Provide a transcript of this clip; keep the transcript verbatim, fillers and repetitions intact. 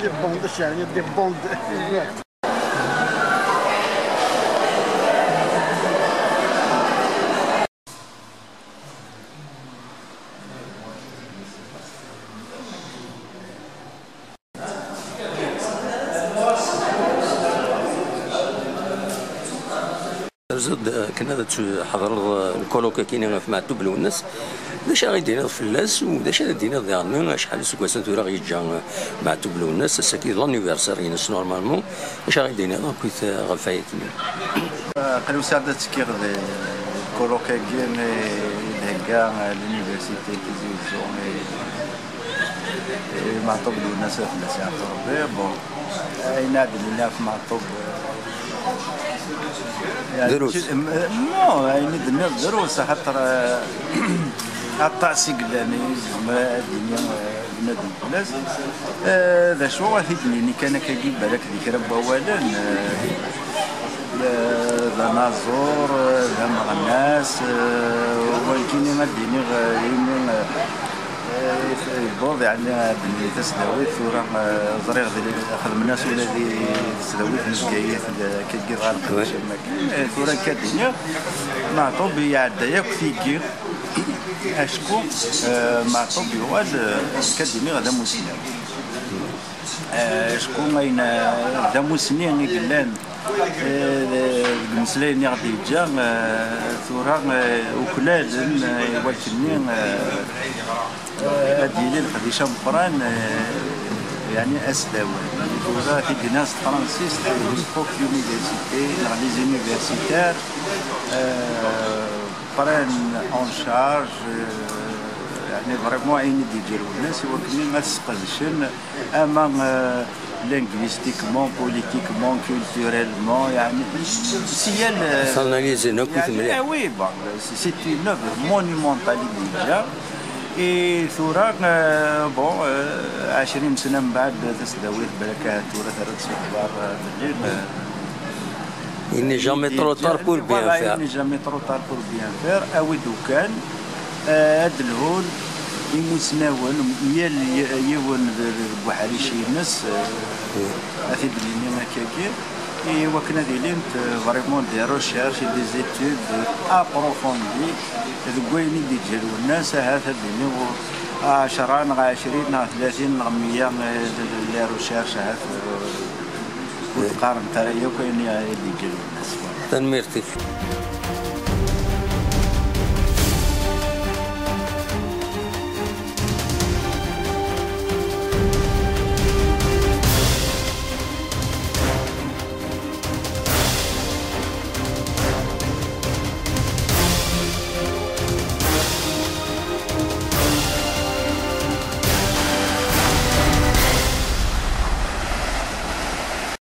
Les bandes, c'est rien, des bandes. Terziḍ-d akken ad tḥeḍreḍ lkolok-agi ɣef Meɛtub Lwennas. D acu ara yi-d-tiniḍ fell-as, u d acu ara d-tiniḍ diɣen acḥal iseggasen tura i yeǧǧa Meɛtub Lwennas? Ass-agi d l'anniversaire-ines normalement. D acu ara yi-d-tiniḍ akkit ɣef wayagi? Aql-i usiɣ-d ad tekkiɣ di lkolok-agi i d-thegga l'université n Tizi Uzzu, i, i Meɛtub Lwennas, ad fell-as yeɛfu Rebbi. Bon, ayen ad d-nini ɣef Meɛtub, eh, yani, Drus. Non, ayen i d-nniɣ drus, axaṭer, eh, aṭas i yellan i yezmer ad d-yini, eh, bnadem fell-as. Eh, d acu, ad t-id-nini kan akkagi, balak di kra n wawalen, eh, d, d anaẓur, eh, d ameɣnas, eh, wagini ad d-iniɣ, eh, imi, eh, eh, yewweḍ, yeɛni, ad d-nini tasdawit, tura, eh, ẓriɣ d, xedmen-as ula di tesdawit n Bgayet, d, akkagi ɣer leqdic am wakken. Eh, tura akka d-iniɣ, Meɛtub iɛedda yakk tigi, acku, eh, Meɛtub yuɣal, eh, akka d-iniɣ d amusnaw. Eh, acku ayen, eh, d amusni i yellan, eh, deg umeslay-nni i ɣ-d-yeǧǧa, eh, tura, eh, uklalen, eh, i wakken-nni, eh, eh, ad d-yili leqdic ameqqran, eh, yeɛni asdawan. Tura tigna s tefransist, les colloques d'université, neɣ les universitaires, eh, prennent en charge, eh, yeɛni vraiment ayen i d-yeǧǧa Lwennas i wakken ad t-sqedcen ama, euh, linguistiquement, politiquement, culturellement, yeɛni, si yal, euh, S'analyser akk yeɛni, mliḥ. Ah oui, bon, c'est, c'est une œuvre monumentale i d-yeǧǧa. Et tura, euh, bon, euh, ɛecrin sena mbeɛd tasdawit, balak ahat tura terra-d s lexbar, euh, belli, euh, Il n'est jamais trop tard pour bien, voilà, faire. Il n'est jamais trop tard pour bien faire. Awi-d ukan, eh, ad d-lhun imusnawen, yal y-, yiwen d, d, deg uḥric-ines, eh, ad t-id-nini akkagi, i wakken ad ilint, eh, vraiment des recherches et des études approfondies deg wayen i d-yeǧǧa Lwennas, ahat ad d-iniɣ ɛecra neɣ ɛecrin neɣ tlatin neɣ meyya, eh, d, d, les recherches, ahat, eh, ur d-qqarent ara yakk ayen i d-yeǧǧa Lwennas. Voilà. Tanemmirt-ik.